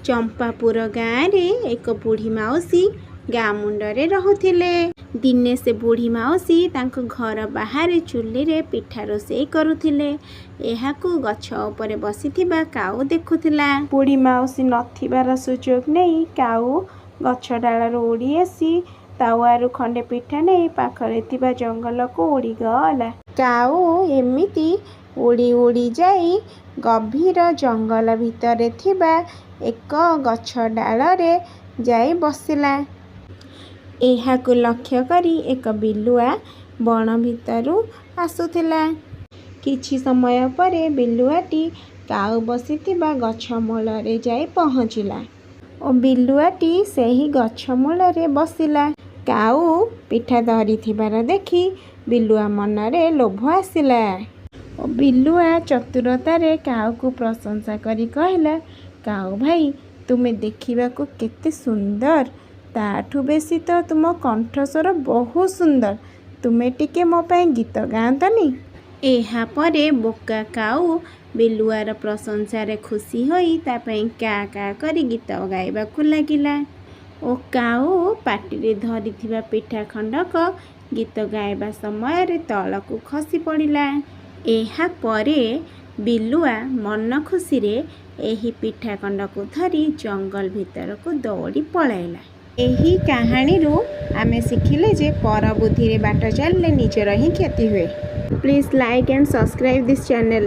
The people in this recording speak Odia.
ଚମ୍ପାପୁର ଗାଁରେ ଏକ ବୁଢ଼ୀ ମାଉସୀ ଗାଁ ମୁଣ୍ଡରେ ରହୁଥିଲେ। ଦିନେ ସେ ବୁଢ଼ୀ ମାଉସୀ ତାଙ୍କ ଘର ବାହାରେ ଚୁଲିରେ ପିଠା ରୋଷେଇ କରୁଥିଲେ। ଏହାକୁ ଗଛ ଉପରେ ବସିଥିବା କାଉ ଦେଖୁଥିଲା। ବୁଢ଼ୀ ମାଉସୀ ନଥିବାର ସୁଯୋଗ ନେଇ କାଉ ଗଛ ଡାଳରୁ ଉଡ଼ି ଆସି ତାୱାରୁ ଖଣ୍ଡେ ପିଠା ନେଇ ପାଖରେ ଥିବା ଜଙ୍ଗଲକୁ ଉଡ଼ିଗଲା। କାଉ ଏମିତି ଉଡ଼ି ଉଡ଼ି ଯାଇ ଗଭୀର ଜଙ୍ଗଲ ଭିତରେ ଥିବା ଏକ ଗଛ ଡାଳରେ ଯାଇ ବସିଲା। ଏହାକୁ ଲକ୍ଷ୍ୟ କରି ଏକ ବିଲୁଆ ବଣ ଭିତରୁ ଆସୁଥିଲା। କିଛି ସମୟ ପରେ ବିଲୁଆଟି କାଉ ବସିଥିବା ଗଛ ମୂଳରେ ଯାଇ ପହଞ୍ଚିଲା ଓ ବିଲୁଆଟି ସେହି ଗଛ ମୂଳରେ ବସିଲା। କାଉ ପିଠା ଧରିଥିବାର ଦେଖି ବିଲୁଆ ମନରେ ଲୋଭ ଆସିଲା ଓ ବିଲୁଆ ଚତୁରତାରେ କାଉକୁ ପ୍ରଶଂସା କରି କହିଲା, "କାଉ ଭାଇ, ତୁମେ ଦେଖିବାକୁ କେତେ ସୁନ୍ଦର, ତା'ଠୁ ବେଶୀ ତ ତୁମ କଣ୍ଠସ୍ୱର ବହୁତ ସୁନ୍ଦର। ତୁମେ ଟିକେ ମୋ ପାଇଁ ଗୀତ ଗାଆନ୍ତନି? " ଏହାପରେ ବୋକା କାଉ ବିଲୁଆର ପ୍ରଶଂସାରେ ଖୁସି ହୋଇ ତା' ପାଇଁ କା କା କରି ଗୀତ ଗାଇବାକୁ ଲାଗିଲା ଓ କାଉ ପାଟିରେ ଧରିଥିବା ପିଠା ଖଣ୍ଡକ ଗୀତ ଗାଇବା ସମୟରେ ତଳକୁ ଖସି ପଡ଼ିଲା। ଏହାପରେ ବିଲୁଆ ମନ ଖୁସିରେ ଏହି ପିଠା ଖଣ୍ଡକୁ ଧରି ଜଙ୍ଗଲ ଭିତରକୁ ଦୌଡ଼ି ପଳାଇଲା। ଏହି କାହାଣୀରୁ ଆମେ ଶିଖିଲେ ଯେ ପର ବୁଦ୍ଧିରେ ବାଟ ଚାଲିଲେ ନିଜର ହିଁ କ୍ଷତି ହୁଏ। Please like and subscribe this channel.